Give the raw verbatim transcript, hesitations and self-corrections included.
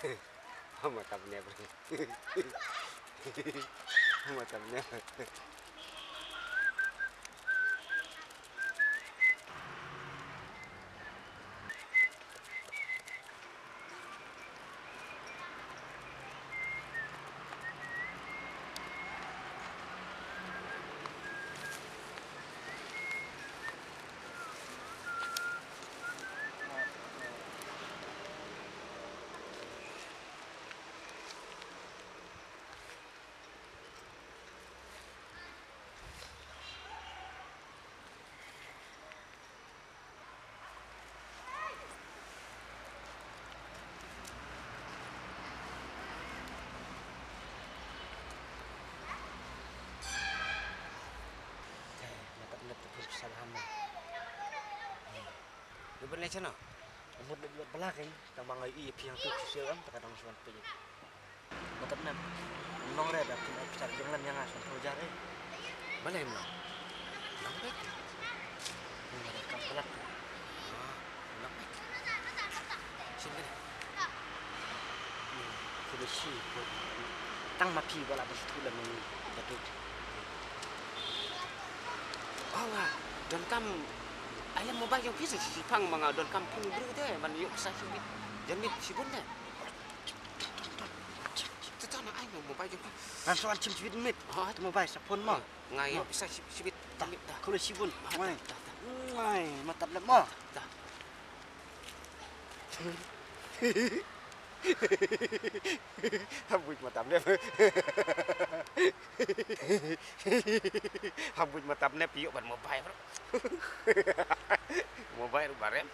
Mata bnep. Mata bnep. Mata bnep te pun sa ham. Lu ban le chano. Amut le biot bala kan, tang ma ngai i phi hang tu shisha am, ta ka dang suan pe. Mata bnep. Nong re da pun ai pisa jong lam yang asan tu jar eh. Balei em long? Long bek. Nong re kam pelat. Ah, long bek. Sim kene. Kene si. Tang ma phi bala bas tu lam ni da tu. Oh nga, donkam. Ai la mobile jong phi sa shi pang ma nga donkam pun bru te ban ïoh pisa shibit. Jan mit shibun te. Tata na ai mobile jong phi. Ngan sa wan shim shibit mit. Ha, te mobile sa phone mo. Nga ïoh pisa shi-, shibit. Jan mit ta. Khule shibun. Ngai. Ngai, mata bnep mo. Ta. Habuit mata bnep. Habuit mata bnep ïoh ban mobile. Mobile barem.